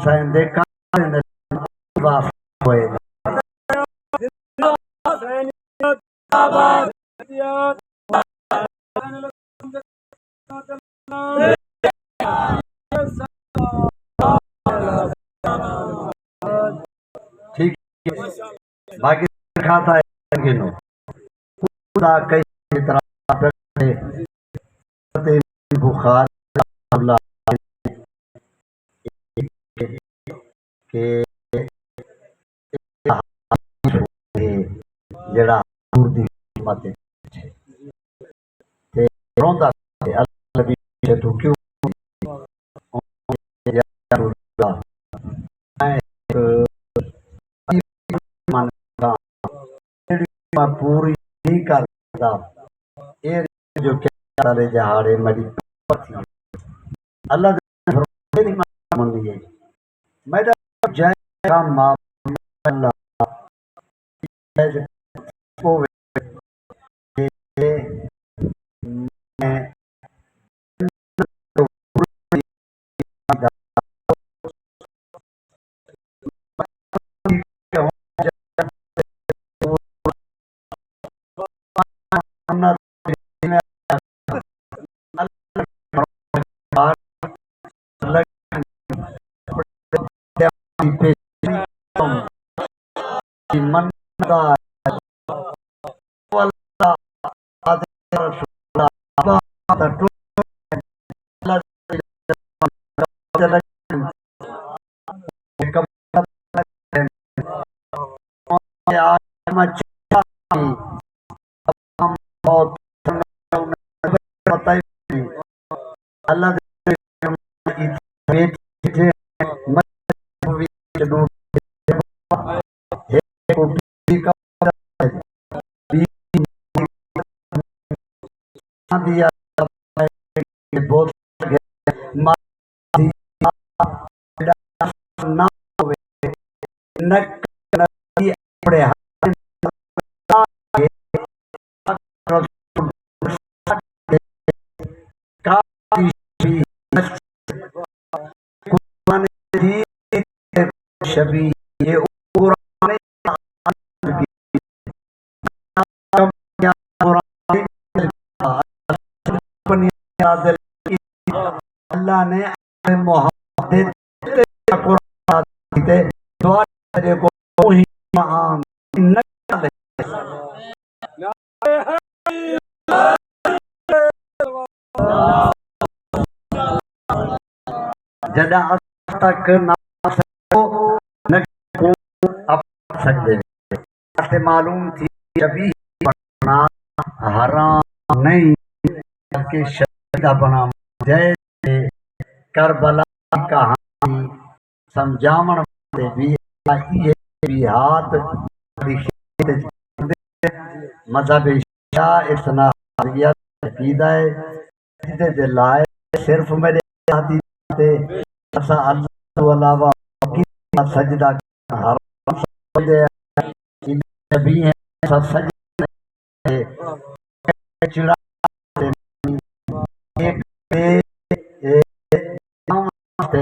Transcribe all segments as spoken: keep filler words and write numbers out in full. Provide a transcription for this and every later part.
حسین دے قاتلیں دے واسطے ہوئے۔ ٹھیک ہے، باقی کھاتا ہے کہ نو۔ خدا کئی طرح تے بخار اللہ کہ جڑا حضور دی خدمت وچ تے روندا پئے، اللہ نبی پچھے توں کیوں؟ یا رسول اللہ، میں ہک عجیب من کراں، جیڑھی میں پوری نہیں کر سڳدا۔ اے جو قیامت والے ݙیہاڑے میݙی قبر تھی۔ اللہ دے فرمان دی منگی ہے۔ میݙا جائے کم آ اللہ ہووے۔ میں اللہ دے بیٹھے شبیہ۔ اللہ نے اپنے محبت دے قرآن کیتے، تہاݙے کو وہی ایمان نکل۔ جݙاں اڄ تک نہ سڳو، نہ کوں اپݨا سڳدے۔ اتے معلوم تھی شبیہ بݨݨا حرام نہیں، بلکہ شبیہ دا بݨاوݨ جائز ہے۔ کربلا دی کہانی سمجھاوݨ واسطے بھی ایہے بیہات دی خدمت وچ کریندے۔ مذہب شیعہ اثنا عشریہ دا عقیدہ ہے، سجدے دے لائق صرف میݙے اللہ دی ذات ہے۔ اساں اللہ توں علاوہ کسے دا سجدہ کرݨ حرام سمجھدے ہیں۔ نبی ہیں، اساں سجدہ تے چڑھا تے ایک تے اے نام تے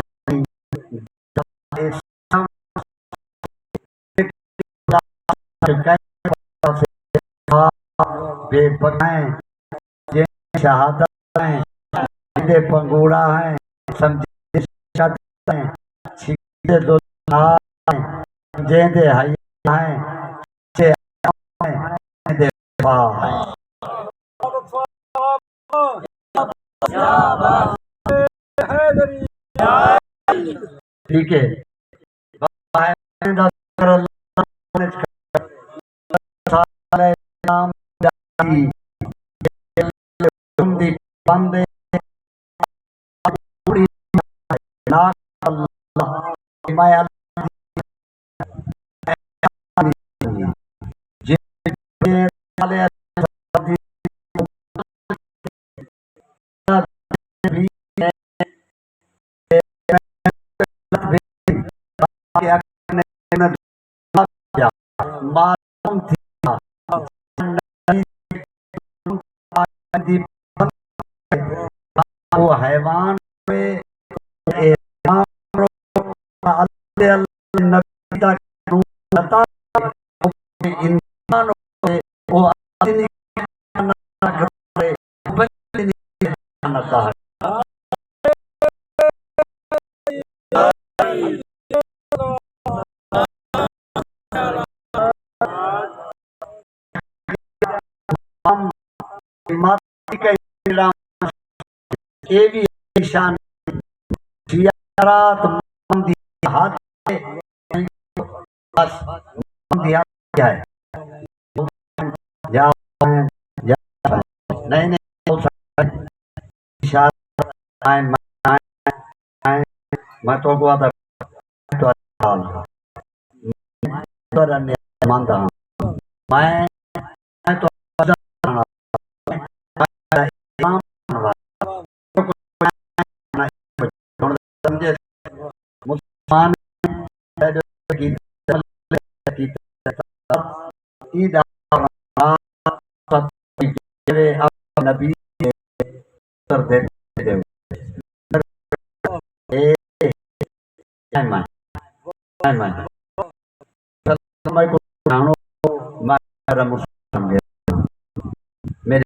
بے بکائیں، جے شہادت ہیں، جے پنگوڑا ہیں، سمجھے شد ہیں، چھکے دو ہیں، جے دے حیا ہیں، ٹھیک ہے۔ او حیوان ہوئے، اے جانور، تے اللہ دے نبی دا قانون عطا ہے، او انسان ہوئے، او آدمی نہ کرے، بندے دی جنت دا حق۔ ہم ماتی کا احترام، اے وی شان، زیارات مندی حد ہے، بس مندی حد ہے۔ یا، یا، نہیں، نہیں، اشارہ، میں، میں، میں، میں تو کو آتا، تو آتا، میں تو رہنے ماندا ہاں۔ میں، میں تو امام، مسلمان، نبی دے پتر دے، اے، اے، اے، اے، السلام علیکم۔ میرے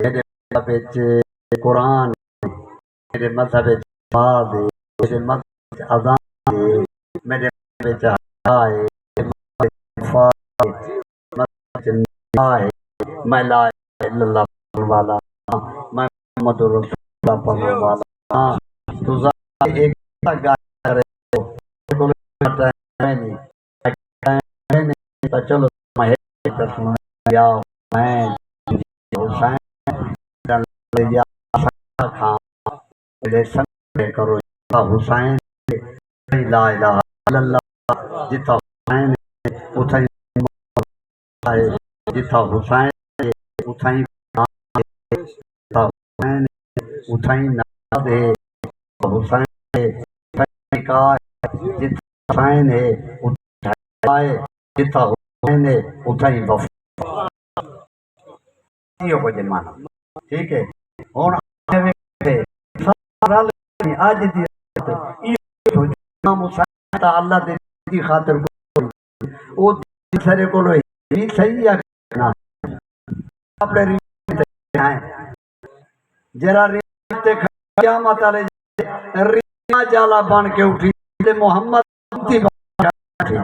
مذہب وچ قرآن، میرے مذہب وچ نماز ہے، میرے مذہب وچ اذان ہے، میرے مذہب وچ حیا ہے، میرے مذہب وچ وفا ہے، میرے مذہب وچ نکاح ہے۔ میں لا الہ الا اللہ پڑھن والا ہاں، میں محمد رسول اللہ پڑھن والا ہاں۔ تساں ایک گل کرے ہو، ٹائم نہیں، ٹائم نہیں، تو چلو میں ایک سنا، یا حسین، حسین، یا خان، میرے سنگ کرو، جتھاں حسین ہے، اتھاں لا الہ الا اللہ، جتھاں حسین ہے، اتھاں ہی موت ہے، جتھاں حسین ہے، اتھاں ہی فنا ہے، جتھاں حسین ہے، اتھاں ہی نماز ہے، حسین ہے، اتھاں ہی نکاح ہے، جتھاں حسین ہے، اتھاں ہی حیا ہے، جتھاں حسین ہے، اتھاں ہی وفا۔ ایہو کجھ مانا۔ ٹھیک ہے، ہن آندے ویکھے سارا رل کے اج دی رات ایہو سوچو، امام حسین دا اللہ دے دین دی خاطر کوئی، او دین سارے کولو ہی صحیح ہے نا؟ اپنے ریت تے ہیں۔ جیڑھا ریت تے کھڑا قیامت والے ریت جالا بن کے اٹھی تے محمد امتی بن کے اٹھی۔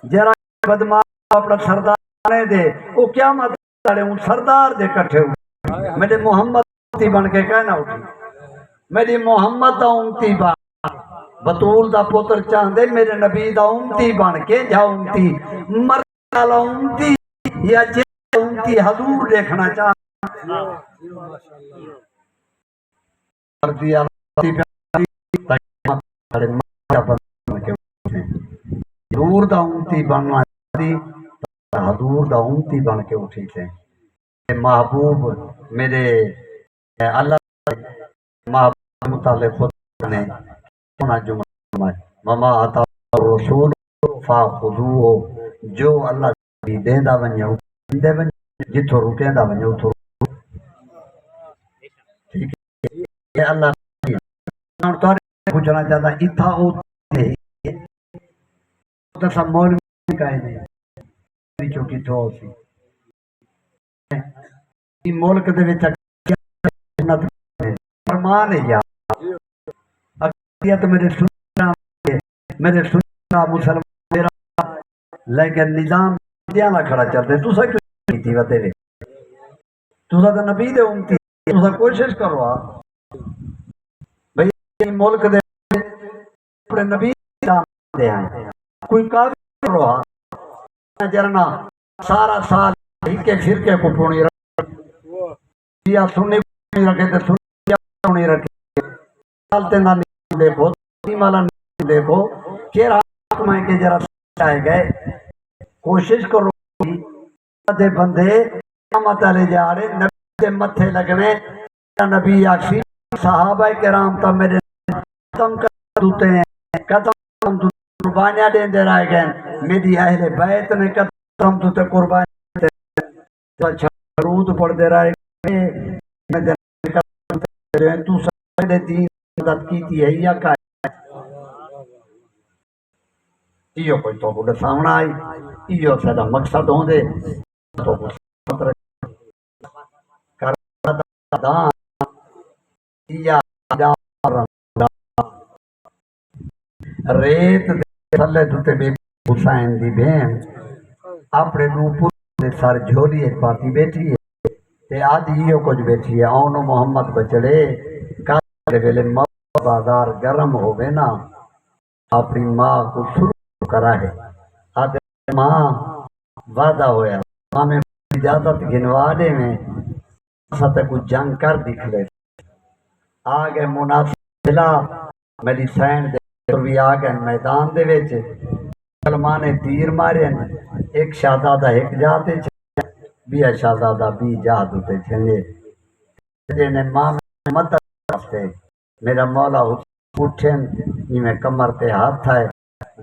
جیڑھا بدمعاش اپنا سردار بنے دے، او قیامت والے اوں سردار دے کٹھے ہو۔ میرے محمد امتی بن کے کہنا اٹھی۔ میری محمد دا امتی بن۔ بتول دا پتر چاہندے میرے نبی دا امتی بن کے جا امتی۔ مر والا امتی یا جے امتی حضور ݙیکھݨا چاہندے۔ مردی آلا امتی پیا، تاکہ مت کھڑے ماں دا بندہ بن کے اٹھے۔ حضور دا امتی بݨݨا چاہندی، تاں حضور دا امتی بݨ کے اٹھی سے۔ اے محبوب میرے، اے اللہ دے محبوب متعلق خود نے سوہݨا جملہ فرمایا، "وما آتاکم الرسول فخذوہ"، جو اللہ نبی ݙیندا ونڄے، اوکوں گھندے ونڄو، جتھوں رکیندا ونڄے، اتھوں رکو۔ ٹھیک ہے؟ اے اللہ نبی۔ ہݨ تہاݙے پچھݨا چاہندا، اتھاں او تے تساں مولوی کائے نہیں، وچوں کتھوں ہوسی؟ ایں ملک دے وچ اقلیت ہے، فرمان ہے یار۔ اقلیت میرے سنی، میرے سنی مسلمان میرا، لیکن نظام دیاں لا کھڑا چلدے، تساں کیوں کیتی ودے وے؟ تساں تاں نبی دے امتی، تساں کوشش کرو آ۔ بھئی، ایں ملک دے اپݨے نبی دا دے آئے۔ کوئی کافر روہا جرنا سارا سال ہکے فرقے کوں پوݨی رکھے، شیعہ سنی پوݨی رکھے تے سنی شیعہ پوݨی رکھے۔ ڳالھ تے نہ نکلدے کھو، تئیں والا نکلدے کھو، کیڑھا حکم ہے کہ جرا چاہے ڳئے۔ کوشش کرو دے بندے قیامت والے ݙیہاڑے نبی دے متھے لڳݨے۔ نبی آکھسی، صحابہ کرام تاں میݙے قدم قدم تے ہیں، قدم قدم تے قربانیاں ݙیندے رہ ڳئے۔ میݙی اہل بیت نے قدم تے قربانیاں ݙیندے، درود پڑھدے رہ ڳئے۔ جو تساں ساݙے دین دی مدد کیتی ہے یا کائے؟ ایہو کجھ تہاکوں ݙساوݨا ہئی، ایہو ساݙا مقصد ہوندے۔ تہاکوں سلامت رکھے۔ کر داں یا ریت دے تلے تے بی بی حسین دی بھیݨ اپݨے ݙو پتر دے سر جھولی اچ پاتی ٻیٹھی ہے تے آہدی ایہو کجھ ٻیٹھی ہے، اونو محمد بچڑے، کل دے ویلے مکہ بازار گرم ہووے نا، اپݨی ماء کوں سرخ کراہے۔ آہدے، ماء، وعدہ ہویا، ماں میکوں اجازت گھنوا ݙیویں، اساں تیکوں جنگ کر ݙکھلیسوں۔ آ ڳئے مناسب ویلا، میݙی سئیݨ دے پتر وی آ ڳئے میدان دے وچ۔ مسلمانیں تیر مارین، ہک شہزادہ ہک جاہ تے چھنڈے، ٻیا شہزادہ ٻی جاہ اتے چھنڈے۔ جیندے ماں میݙی مدد واسطے، میݙا مولا حسین اٹھن، ایویں کمر تے ہتھ آئے،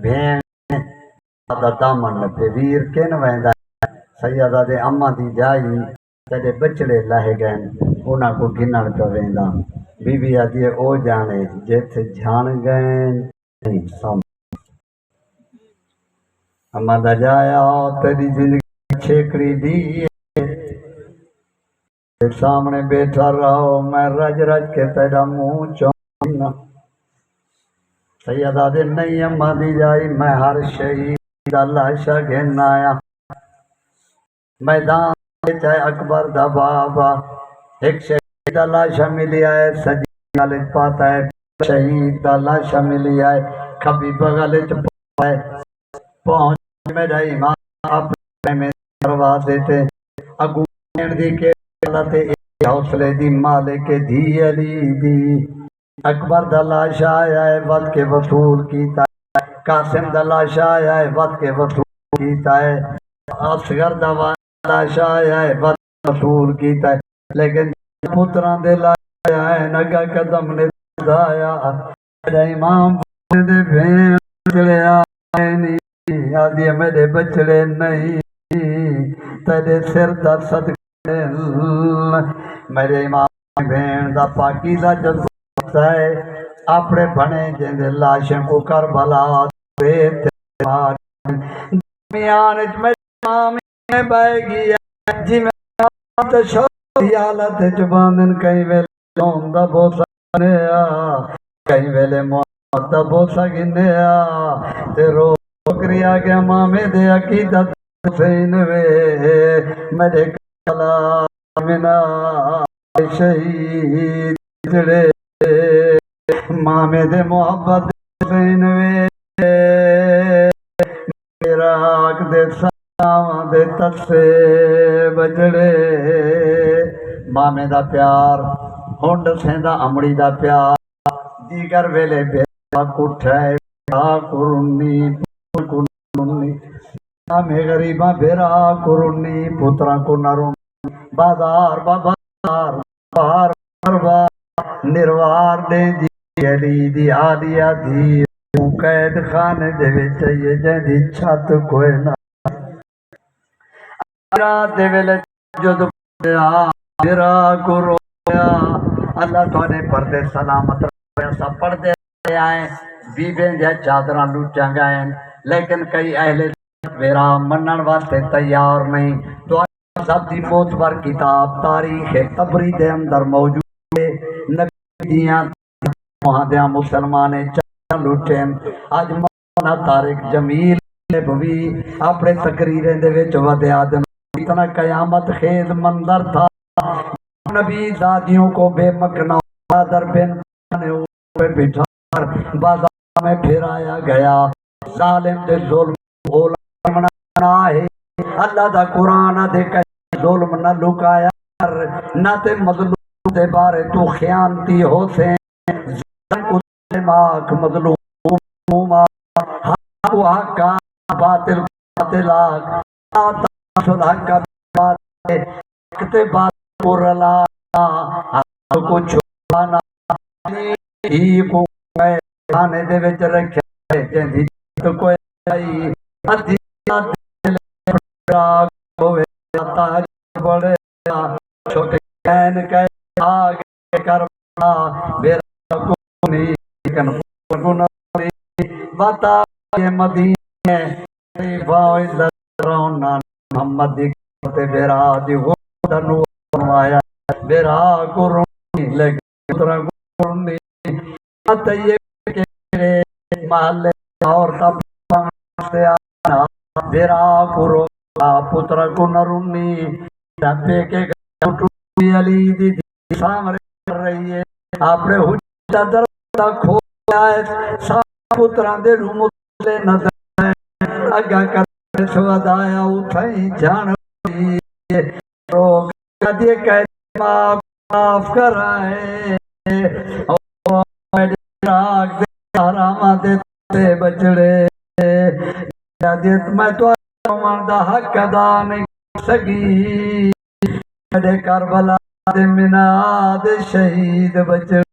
بھیݨ دا دامن لبھے، ویر کن ویندا ہے، سیدہ دے اماں دی جائی، تیݙے ٻچڑے لہہ ڳئن، انہاں کوں گھنݨ پیا وینداں۔ بی بی آہدی ہے، او ڄاݨے جتھ جھݨ ڳئن، نہیں سمجھ۔ اماں دا ڄایا، تیݙی زندگی چھیکڑی ݙی ہے، تے سامݨے ٻیٹھا رہو، میں رڄ رڄ کے تیݙا منہ چوماں۔ سیدہ آہدے، نہیں اماں دی ڄائی، میں ہر شہید دا لاشا گھن آیاں۔ میدان وچ ہے اکبر دا بابا، ہک شہید دا لاشا ملیا ہے، سڄی ڳل وچ پاتا ہے، شہید دا لاشا ملیا ہے، کھٻی بغل وچ پاتا ہے۔ پہنچ میݙا امام اپݨے دروازے تے، اڳوں ویݨ دی کیڑھی ڳالھ ہے، اے حوصلے دی مالک ہے، دھی علی دی۔ اکبر دا لاشا آیا ہے، ودھ کے وصول کیتا ہے۔ قاسم دا لاشا آیا ہے، ودھ کے وصول کیتا ہے۔ اصغر دا وا-، لاشا آیا ہے، ودھ کے وصول کیتا ہے۔ لیکن پتراں دے لاشے آئے، اڳاں قدم نہ ودھایا۔ میݙا امام دے بھیݨ چڑھیا آئے نی، آہدی ہے، میݙے ٻچڑے نہیں، تیݙے سر دا صدقہ۔ میݙے امام بھیݨ دا پاکیزہ جذبہ ہے، اپݨے بھݨیجیں دے لاشیں کوں کربلا ریت تے مار۔ درمیان اچ میݙے امام میں بہہ ڳیا، جیویں تے شوق دی حالت اچ باندن، کہیں ویلے لون دا بوسہ گھنیا، کہیں ویلے محبت دا بوسہ گھنیا، تے رو ٹکری آ ڳیا مامے دے عقیدت حسین وے، میݙے کلا منا شہید جڑے، مامے دے محبت حسین وے، فراق دے ساواں دے تسے بجڑے۔ مامے دا پیار ہݨ ݙسیندا امڑی دا پیار۔ دیگر ویلے بھرا کوں ٹھہے، بھرا کوں رنی، پتر کوں نہ رنی۔ مامے غریباں بھرا کوں رنی، پتراں کوں نہ رنی۔ بازار بازار، بار بار نروار ݙیندی علی دی عالیہ دھی۔ قید خانے دے وچ آئی ہے، جیندی چھت کوئے نہ۔ رات دے ویلے جد پڑھیا، بھرا کوں رویا، اللہ تہاݙے پردے سلامت رکھے۔ اساں پڑھدے آئے، بیویں دیاں چادراں لٹیاں ڳئن، لیکن کئی اہل بھرا منݨ واسطے تیار نہیں۔ تہاݙے مذہب دی معتبر کتاب تاریخ طبری دے اندر موجود ہے۔ نبی دیاں موہاں دیاں مسلمانیں چادراں لٹین۔ اڄ مولانا طارق جمیل صاحب وی اپݨے تقریریں دے وچ ودے آہدن، اتنا قیامت خیز منظر تھا، نبی زادیوں کو بے مکنا چادر پہن پہ بٹھا کر بازار میں پھرایا گیا۔ ظالم دے ظلم غلام بݨایا ہے۔ اللہ دا قرآن آہدے کہیں ظلم نہ لکایا کر، نہ تے مظلوم دے بارے توں خیانتی ہوسیں۔ ظالم کوں ظالم آکھ، مظلوم آکھ، حق کوں حق آکھ، باطل کوں باطل آکھ۔ لا تلبسوا الحق بالباطل، حق تے باطل کوں رلا نہ، حق کوں چھپا نہ۔ دھی کوں قید خانے دے وچ رکھیا ہے، جیندی چھت کوئے نہ، ادھی رات دے ویلے بھرا ہووے، تہجد پڑھے، چھٹی کائن کائے آ ڳئے کر بیرا کونی، لیکن پتر کوں نہ رولی۔ وت آ ڳئے مدینے، شریفاں عزت رونا، محمد دی قبر تے بیرا دی غربت دا نور نمایاں۔ بیرا کوں رونی، لیکن پتراں کوں رونی۔ مت یہ کیڑے محلے عورتاں پاوݨ تے آنا، بیرا کوں رولا، پتراں کوں نہ رونی۔ ڈھپے کے گھر ٹوٹی علی دی دھی سانورے کر رہی ہے، اپݨے حجرے دا دروازہ کھولیا ہے، سب پتراں دے روم اتلے نظر آئے، اڳاں کر سودا آیا اتھائیں جھݨ ہوئی ہے۔ روک کدی کہہ، ماں معاف کر آئے، او میݙے راگ دے حراماں دے تے بچڑے، جدید میں تہاݙے رووݨ دا حق ادا نہیں کر سڳی۔ میݙے کربلا دے میناں دے شہید بچڑے۔